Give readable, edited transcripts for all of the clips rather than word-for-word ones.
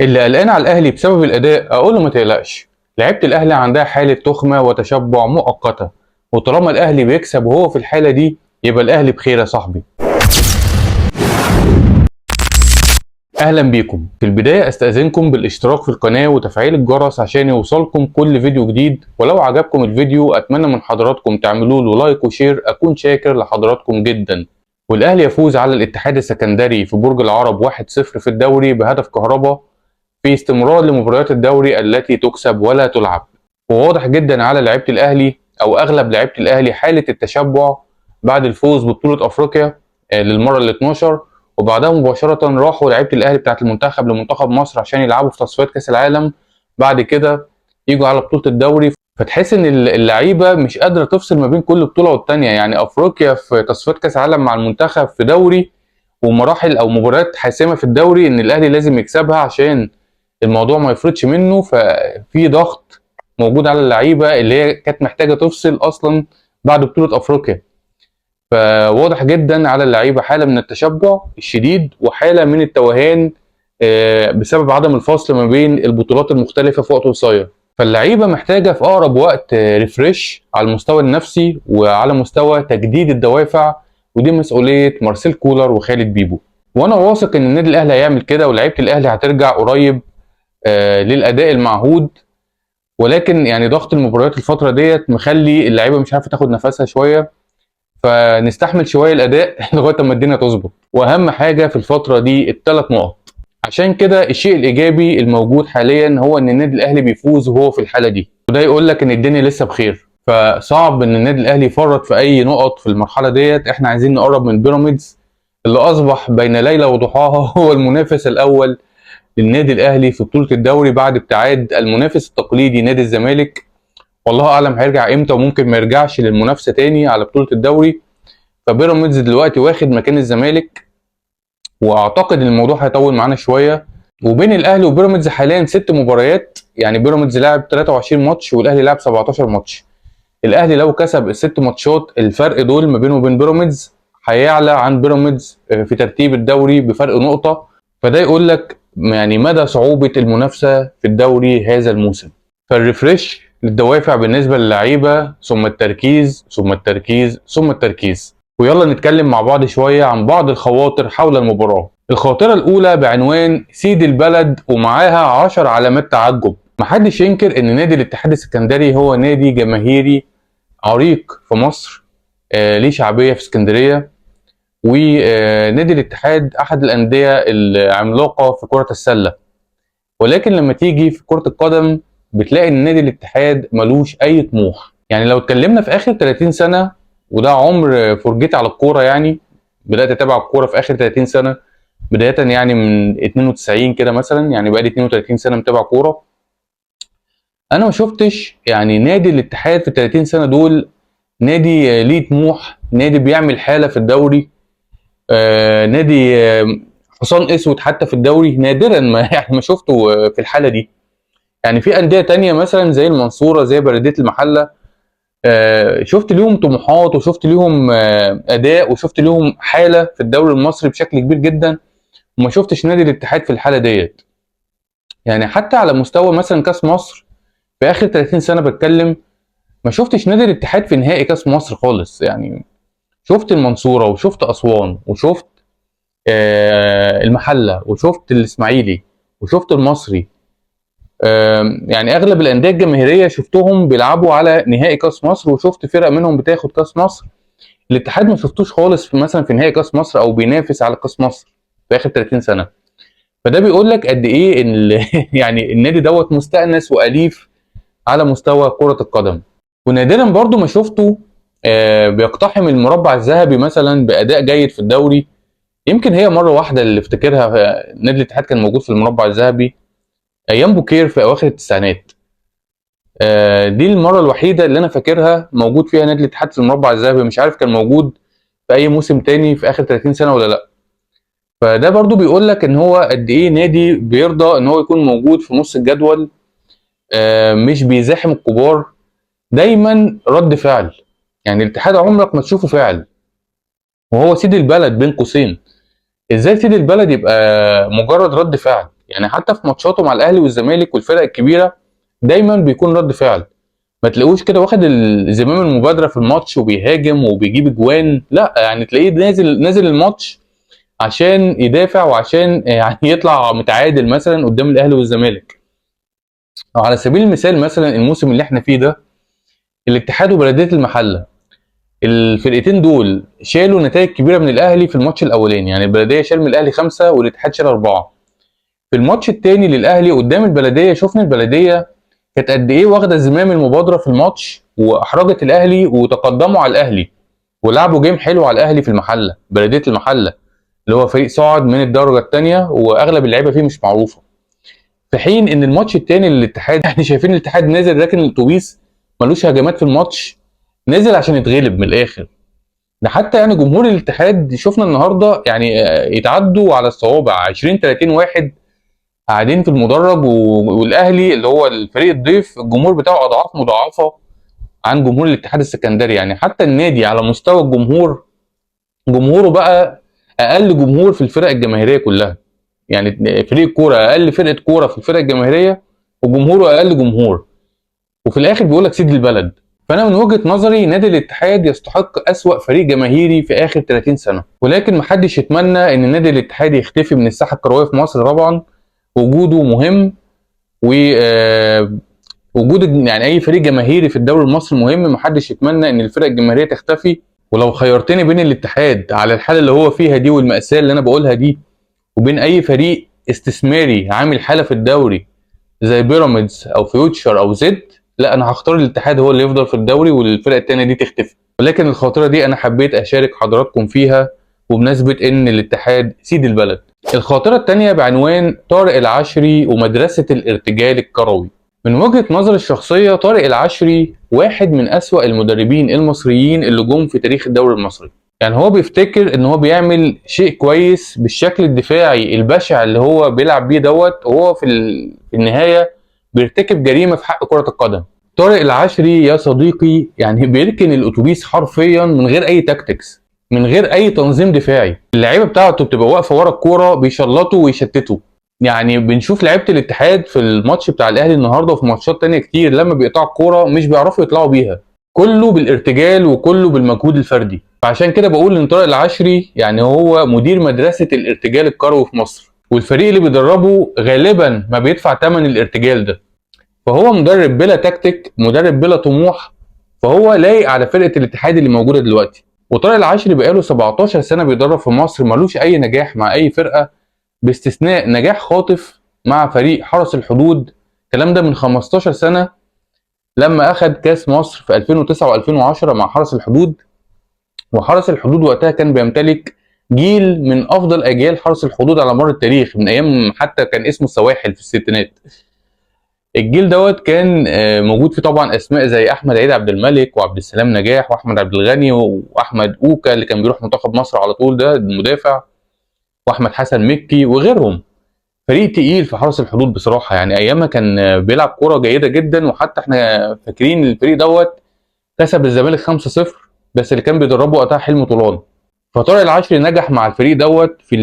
اللي قلقان على الاهلي بسبب الاداء اقول له ما تقلقش، لعيبة الاهلي عندها حاله تخمة وتشبع مؤقتة، وطالما الاهلي بيكسب وهو في الحالة دي يبقى الاهلي بخير يا صاحبي. اهلا بيكم. في البداية استاذنكم بالاشتراك في القناة وتفعيل الجرس عشان يوصلكم كل فيديو جديد، ولو عجبكم الفيديو اتمنى من حضراتكم تعملوا له like و share، اكون شاكر لحضراتكم جدا. والاهلي يفوز على الاتحاد السكندري في برج العرب 1-0 في الدوري بهدف كهربا في استمرار لمباريات الدوري التي تكسب ولا تلعب. وواضح جدا على لعيبة الاهلي او اغلب لعيبة الاهلي حاله التشبع بعد الفوز ببطولة افريقيا للمرة ال 12، وبعدها مباشرة راحوا لعيبة الاهلي بتاعه المنتخب لمنتخب مصر عشان يلعبوا في تصفيات كاس العالم، بعد كده يجوا على بطوله الدوري. فتحس ان اللعيبة مش قادرة تفصل ما بين كل بطوله والتانية، يعني افريقيا في تصفيات كاس العالم مع المنتخب في دوري، ومراحل او مباريات حاسمة في الدوري ان الاهلي لازم يكسبها عشان الموضوع ما يفرطش منه. ففي ضغط موجود على اللعيبة اللي هي كانت محتاجه تفصل اصلا بعد بطوله افريقيا. فواضح جدا على اللعيبة حاله من التشبع الشديد وحاله من التوهان بسبب عدم الفصل ما بين البطولات المختلفة في وقت قصير. فاللعيبه محتاجه في اقرب وقت refresh على المستوى النفسي وعلى مستوى تجديد الدوافع، ودي مسؤولية مارسيل كولر وخالد بيبو. وانا واثق ان النادي الاهلي هيعمل كده، ولعيبة الاهلي هترجع قريب للاداء المعهود. ولكن يعني ضغط المباريات الفترة ديت مخلي اللعيبة مش عارفه تاخد نفسها شوية، فنستحمل شوية الاداء لغاية اما الدنيا تظبط. واهم حاجة في الفترة دي الثلاث نقط. عشان كده الشيء الايجابي الموجود حاليا هو ان النادي الاهلي بيفوز وهو في الحالة دي، وده يقول لك ان الدنيا لسه بخير. فصعب ان النادي الاهلي يفرط في اي نقط في المرحلة ديت. احنا عايزين نقرب من بيراميدز اللي اصبح بين ليلة وضحاها هو المنافس الاول للنادي الاهلي في بطوله الدوري بعد ابتعاد المنافس التقليدي نادي الزمالك. والله اعلم هيرجع امتى، وممكن ما يرجعش للمنافسة تاني على بطوله الدوري. فبيراميدز دلوقتي واخد مكان الزمالك، واعتقد ان الموضوع هيطول معانا شوية. وبين الاهلي وبيراميدز حاليا 6 مباريات، يعني بيراميدز لعب 23 ماتش والاهلي لعب 17 ماتش. الاهلي لو كسب الست ماتشات الفرق دول ما بينه وبين بيراميدز هيعلى عن بيراميدز في ترتيب الدوري بفرق نقطة. فده يقول لك يعني مدى صعوبة المنافسة في الدوري هذا الموسم. فال refresh للدوافع بالنسبة للعيبة، ثم التركيز ثم التركيز ثم التركيز. ويلا نتكلم مع بعض شوية عن بعض الخواطر حول المباراة. الخاطرة الأولى بعنوان سيد البلد ومعاها 10 علامات تعجب. محدش ينكر إن نادي الاتحاد السكندري هو نادي جماهيري عريق في مصر، ليه شعبية في اسكندرية، ونادي الاتحاد أحد الأندية العملاقة في كرة السلة. ولكن لما تيجي في كرة القدم بتلاقي إن نادي الاتحاد ملوش أي طموح. يعني لو اتكلمنا في آخر 30 سنة، وده عمر فرجتي على الكورة، يعني بدأت أتابع الكورة في آخر 30 سنة، بداية يعني من 92 كده مثلا، يعني بقالي 32 سنة متابع كورة. أنا ما شفتش يعني نادي الاتحاد في 30 سنة دول نادي ليه طموح، نادي بيعمل حالة في الدوري، نادي حصان اسود حتى في الدوري. نادرا ما يعني ما شفته في الحالة دي. يعني في أندية تانية مثلا زي المنصورة، زي بلدية المحلة، شفت ليهم طموحات وشفت ليهم أداء وشفت ليهم حالة في الدوري المصري بشكل كبير جدا، وما شفتش نادي الاتحاد في الحالة ديت. يعني حتى على مستوى مثلا كاس مصر في آخر 30 سنة بتكلم، ما شفتش نادي الاتحاد في نهائي كاس مصر خالص. يعني شفت المنصورة وشفت أسوان وشفت المحلة وشفت الإسماعيلي وشفت المصري، يعني أغلب الأندية الجماهيرية شفتهم بيلعبوا على نهائي كاس مصر، وشفت فرق منهم بتاخد كاس مصر. الاتحاد ما شفتوش خالص في مثلا في نهائي كاس مصر أو بينافس على كاس مصر في آخر 30 سنة. فده بيقول لك قد إيه إن يعني النادي دوت مستأنس وأليف على مستوى كرة القدم. ونادرا برضو ما شفته بيقتحم المربع الذهبي مثلا بأداء جيد في الدوري. يمكن هي مرة واحدة اللي افتكرها نادي الاتحاد كان موجود في المربع الذهبي أيام بوكير في أواخر التسعينات. دي المرة الوحيدة اللي أنا فاكرها موجود فيها نادي الاتحاد في المربع الذهبي. مش عارف كان موجود في أي موسم تاني في آخر 30 سنة ولا لأ. فده برضو بيقول لك إن هو قد إيه نادي بيرضى إن هو يكون موجود في نص الجدول، مش بيزاحم الكبار، دايما رد فعل. يعني الاتحاد عمرك ما تشوفه فاعل، وهو سيد البلد بين قوسين. ازاي سيد البلد يبقى مجرد رد فعل؟ يعني حتى في ماتشاته مع الاهلي والزمالك والفرق الكبيرة دايما بيكون رد فعل، ما تلاقوش كده واخد زمام المبادرة في الماتش وبيهاجم وبيجيب اجوان، لا يعني تلاقيه نازل الماتش عشان يدافع وعشان يعني يطلع متعادل مثلا قدام الاهلي والزمالك. او على سبيل المثال مثلا الموسم اللي احنا فيه ده، الاتحاد وبلديه المحلة، الفرقتين دول شالوا نتائج كبيرة من الاهلي في الماتش الاولاني. يعني البلدية شال من الاهلي 5 والاتحاد شال 4. في الماتش الثاني للاهلي قدام البلدية شفنا البلدية كانت قد ايه واخده زمام المبادرة في الماتش واحرجت الاهلي وتقدموا على الاهلي ولعبوا game حلو على الاهلي في المحلة، بلديه المحلة اللي هو فريق صعد من الدرجة الثانية واغلب اللعيبة فيه مش معروفة. في حين ان الماتش الثاني للاتحاد احنا شايفين الاتحاد نازل راكن الاتوبيس، ملوش هجمات في الماتش، نزل عشان يتغلب من الاخر. ده حتى يعني جمهور الاتحاد شفنا النهارده يعني يتعدوا على الصوابع 20 30 واحد قاعدين في المدرج، والاهلي اللي هو الفريق الضيف الجمهور بتاعه اضعاف مضاعفه عن جمهور الاتحاد السكندري. يعني حتى النادي على مستوى الجمهور، جمهوره بقى اقل جمهور في الفرق الجماهيرية كلها. يعني فريق كورة اقل فرقه كورة في الفرق الجماهيرية وجمهوره اقل جمهور، وفي الاخر بيقول لك سيد البلد. فانا من وجهه نظري نادي الاتحاد يستحق اسوأ فريق جماهيري في اخر 30 سنة، ولكن محدش يتمنى ان نادي الاتحاد يختفي من الساحة الكروية في مصر. طبعا وجوده مهم، و وجود يعني اي فريق جماهيري في الدوري المصري مهم، محدش يتمنى ان الفرق الجماهيرية تختفي. ولو خيرتني بين الاتحاد على الحالة اللي هو فيها دي والمأساة اللي انا بقولها دي، وبين اي فريق استثماري عامل حاله في الدوري زي بيراميدز او فيوتشر او زد، لا انا هختار الاتحاد هو اللي يفضل في الدوري والفرق التانية دي تختفي. ولكن الخاطرة دي انا حبيت اشارك حضراتكم فيها وبمناسبة ان الاتحاد سيد البلد. الخاطرة التانية بعنوان طارق العشري ومدرسة الارتجال الكروي. من وجهة نظري الشخصية طارق العشري واحد من أسوأ المدربين المصريين اللي جم في تاريخ الدوري المصري. يعني هو بيفتكر ان هو بيعمل شيء كويس بالشكل الدفاعي البشع اللي هو بيلعب بيه دوت، وهو في النهاية بيرتكب جريمة في حق كرة القدم. طارق العشري يا صديقي يعني بيركن الأتوبيس حرفيا من غير أي tactics، من غير أي تنظيم دفاعي. اللعيبة بتاعته بتبقى واقفة ورا الكورة بيشلطوا ويشتتوا. يعني بنشوف لعيبة الاتحاد في الماتش بتاع الاهلي النهارده وفي ماتشات تانية كتير لما بيقطعوا الكورة مش بيعرفوا يطلعوا بيها، كله بالارتجال وكله بالمجهود الفردي. فعشان كده بقول ان طارق العشري يعني هو مدير مدرسه الارتجال الكروي في مصر، والفريق اللي بيدربه غالبا ما بيدفع ثمن الارتجال ده. فهو مدرب بلا تكتيك، مدرب بلا طموح، فهو لايق على فرقه الاتحاد اللي موجودة دلوقتي. وطارق العشري بقاله 17 سنة بيدرب في مصر، ملوش اي نجاح مع اي فرقه باستثناء نجاح خاطف مع فريق حرس الحدود. الكلام ده من 15 سنة لما اخد كاس مصر في 2009 و2010 مع حرس الحدود. وحرس الحدود وقتها كان بيمتلك جيل من افضل اجيال حرس الحدود على مر التاريخ، من ايام حتى كان اسمه السواحل في الستينات. الجيل دوت كان موجود فيه طبعا اسماء زي احمد عيد عبد الملك وعبد السلام نجاح واحمد عبد الغني واحمد اوكا اللي كان بيروح منتخب مصر على طول ده المدافع، واحمد حسن مكي وغيرهم. فريق تقيل في حرس الحدود بصراحة، يعني ايامها كان بيلعب كورة جيدة جدا. وحتى احنا فاكرين الفريق دوت كسب الزمالك 5-0، بس اللي كان بيدربه وقتها حلمي طولان. فطارق العشري نجح مع الفريق دوت في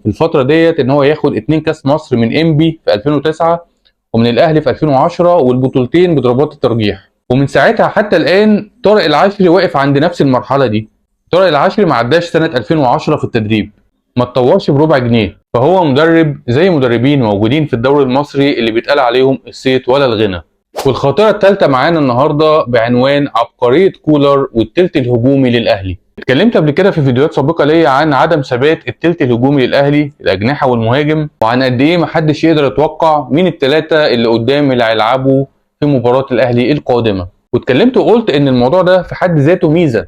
الفترة ديت ان هو ياخد 2 كاس مصر من انبي في 2009 ومن الاهلي في 2010، والبطولتين بضربات الترجيح. ومن ساعتها حتى الان طارق العشري واقف عند نفس المرحلة دي. طارق العشري ما عداش سنة 2010 في التدريب، ما اتطورش بربع جنيه. فهو مدرب زي مدربين موجودين في الدوري المصري اللي بيتقال عليهم الصيت ولا الغنى. والخاطره الثالثة معانا النهارده بعنوان عبقرية كولر والتلت الهجومي للاهلي. اتكلمت قبل كده في فيديوهات سابقه ليا عن عدم ثبات التلت الهجومي للاهلي، الاجنحة والمهاجم، وعن قد ايه محدش يقدر يتوقع مين الثلاثة اللي قدام اللي هيلعبوا في مباراة الاهلي القادمة. واتكلمت وقلت ان الموضوع ده في حد ذاته ميزة.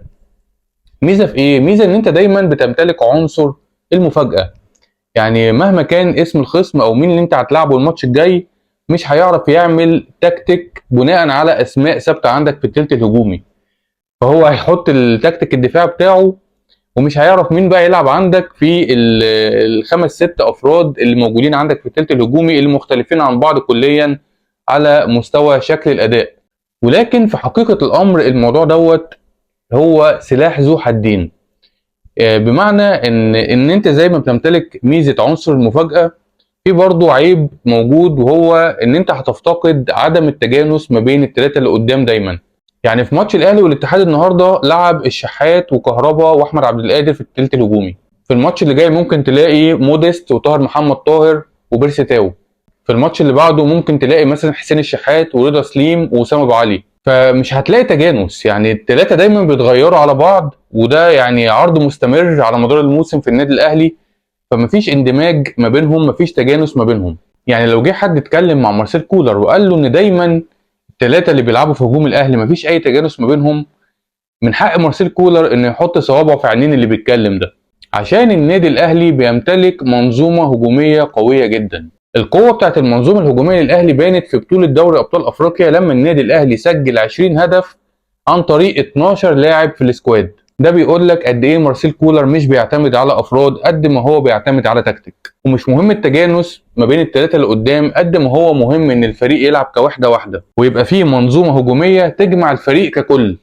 ميزة في ايه؟ ميزة ان انت دايما بتمتلك عنصر المفاجاة. يعني مهما كان اسم الخصم او مين اللي انت هتلعبه الماتش الجاي، مش هيعرف يعمل تكتيك بناء على اسماء ثابتة عندك في التلت الهجومي. فهو هيحط التكتيك الدفاع بتاعه ومش هيعرف مين بقى يلعب عندك في الخمس ست افراد اللي موجودين عندك في التلت الهجومي اللي مختلفين عن بعض كليا على مستوى شكل الاداء. ولكن في حقيقة الامر الموضوع دوت هو سلاح ذو حدين، بمعنى ان انت زي ما بتمتلك ميزة عنصر المفاجاة، في برضه عيب موجود، وهو ان انت هتفتقد عدم التجانس ما بين الثلاثة اللي قدام دايما. يعني في ماتش الاهلي والاتحاد النهارده لعب الشحات وكهربا واحمد عبد القادر في الثلث الهجومي. في الماتش اللي جاي ممكن تلاقي موديست وطاهر محمد طاهر وبيرسي تاو. في الماتش اللي بعده ممكن تلاقي مثلا حسين الشحات ورضا سليم واسامة ابو علي. فمش هتلاقي تجانس، يعني الثلاثة دايما بيتغيروا على بعض، وده يعني عرض مستمر على مدار الموسم في النادي الاهلي. فمفيش اندماج ما بينهم، مفيش تجانس ما بينهم. يعني لو جه حد اتكلم مع مارسيل كولر وقال له ان دايما الثلاثة اللي بيلعبوا في هجوم الاهلي مفيش اي تجانس ما بينهم، من حق مارسيل كولر انه يحط صوابعه في عينين اللي بيتكلم ده، عشان النادي الاهلي بيمتلك منظومة هجومية قوية جدا. القوة بتاعت المنظومة الهجومية للاهلي بانت في بطوله دوري ابطال افريقيا لما النادي الاهلي سجل 20 هدف عن طريق 12 لاعب في ال squad. ده بيقول لك قد ايه مارسيل كولر مش بيعتمد على افراد قد ما هو بيعتمد على تكتيك، ومش مهم التجانس ما بين الثلاثة اللي قدام قد ما هو مهم ان الفريق يلعب كوحده واحدة ويبقى فيه منظومة هجومية تجمع الفريق ككل.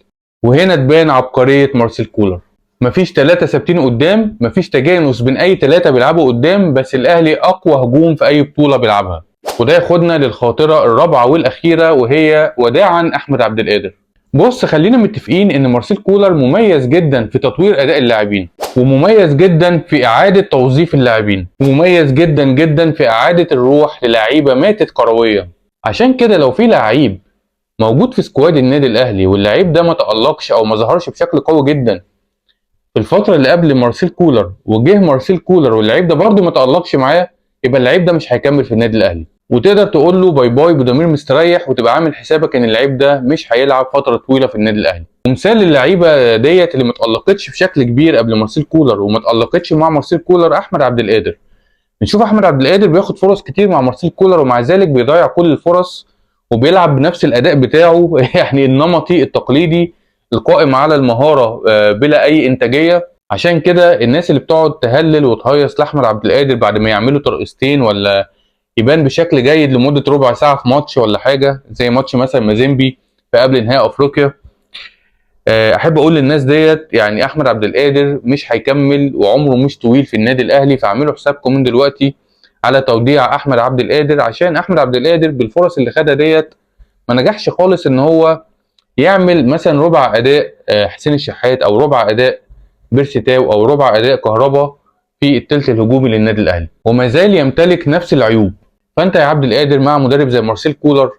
وهنا تبان عبقرية مارسيل كولر. مفيش ثلاثة ثابتين قدام، مفيش تجانس بين اي ثلاثة بيلعبوا قدام، بس الاهلي اقوى هجوم في اي بطوله بيلعبها. وده ياخدنا للخاطره الرابعة والاخيرة، وهي وداعا احمد عبد القادر. بص، خلينا متفقين ان مارسيل كولر مميز جدا في تطوير اداء اللاعبين، ومميز جدا في اعاده توظيف اللاعبين، ومميز جدا جدا في اعاده الروح للاعيبه ماتت كرويا. عشان كده لو في لعيب موجود في squad النادي الاهلي واللعيب ده ما تالقش او ما ظهرش بشكل قوي جدا في الفترة اللي قبل مارسيل كولر، وجه مارسيل كولر واللعيب ده برده ما تالقش معاه، يبقى اللعيب ده مش هيكمل في النادي الاهلي، وتقدر تقول له bye bye بضمير مستريح، وتبقى عامل حسابك ان اللعيب ده مش هيلعب فترة طويلة في النادي الاهلي. ومثال للعيبة ديت اللي ما اتالقتش بشكل كبير قبل مارسيل كولر وما اتالقتش مع مارسيل كولر احمد عبد القادر. بنشوف احمد عبد القادر بياخد فرص كتير مع مارسيل كولر، ومع ذلك بيضيع كل الفرص وبيلعب بنفس الاداء بتاعه يعني النمطي التقليدي القائم على المهارة بلا اي انتاجية. عشان كده الناس اللي بتقعد تهلل وتهيص لاحمد عبد القادر بعد ما يعملوا ترقصتين ولا يبان بشكل جيد لمدة ربع ساعة في ماتش ولا حاجة زي ماتش مثلا مازيمبي في قبل نهائي افريقيا، احب اقول للناس ديت يعني احمد عبد القادر مش هيكمل وعمره مش طويل في النادي الاهلي، فاعملوا حسابكم من دلوقتي على توديع احمد عبد القادر، عشان احمد عبد القادر بالفرص اللي خدها ديت ما نجحش خالص ان هو يعمل مثلا ربع اداء حسين الشحات او ربع اداء بيرسي تاو او ربع اداء كهربا في الثلث الهجومي للنادي الاهلي، وما زال يمتلك نفس العيوب. فانت يا عبد القادر مع مدرب زي مارسيل كولر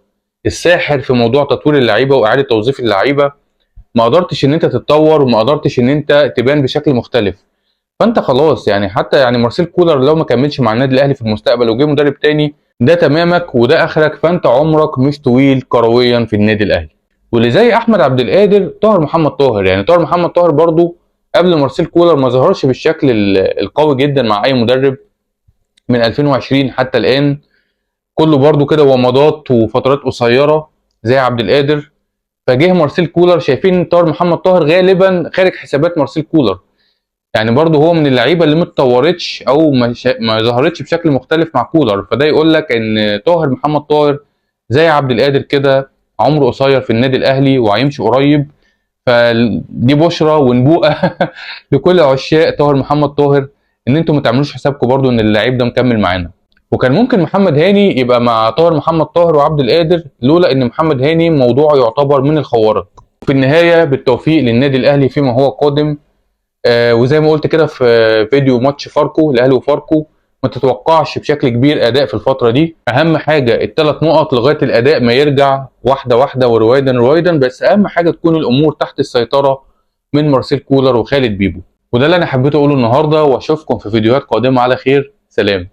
الساحر في موضوع تطوير اللعيبة واعاده توظيف اللعيبة، ما قدرتش ان انت تتطور وما قدرتش ان انت تبان بشكل مختلف. فانت خلاص يعني حتى يعني مارسيل كولر لو ما كملش مع النادي الاهلي في المستقبل وجه مدرب تاني، ده تمامك وده اخرك، فانت عمرك مش طويل كرويا في النادي الاهلي. واللي زي احمد عبد القادر طاهر محمد طاهر، يعني طاهر محمد طاهر برضو قبل مارسيل كولر ما ظهرش بالشكل القوي جدا مع اي مدرب من 2020 حتى الان، كله برضو كده ومضات وفترات قصيرة زي عبد القادر. فجه مارسيل كولر، شايفين طاهر محمد طاهر غالبا خارج حسابات مارسيل كولر، يعني برضو هو من اللعيبة اللي ما اتطورتش او ما ظهرتش بشكل مختلف مع كولر. فده يقول لك ان طاهر محمد طاهر زي عبد القادر كده عمره قصير في النادي الاهلي وهيمشي قريب. فدي بشرى ونبوءه لكل عشاق طاهر محمد طاهر ان انتم ما تعملوش حسابكم برضو ان اللعيب ده مكمل معانا. وكان ممكن محمد هاني يبقى مع طاهر محمد طاهر وعبد القادر لولا ان محمد هاني موضوعه يعتبر من الخوارق. في النهاية بالتوفيق للنادي الاهلي فيما هو قادم. وزي ما قلت كده في فيديو ماتش فاركو، الاهلي وفاركو، ما تتوقعش بشكل كبير اداء في الفترة دي. اهم حاجة الثلاث نقط لغاية الاداء ما يرجع واحدة واحدة ورويدا رويدا، بس اهم حاجة تكون الامور تحت السيطرة من مارسيل كولر وخالد بيبو. وده اللي انا حبيت اقوله النهارده، واشوفكم في فيديوهات قادمة على خير. سلام.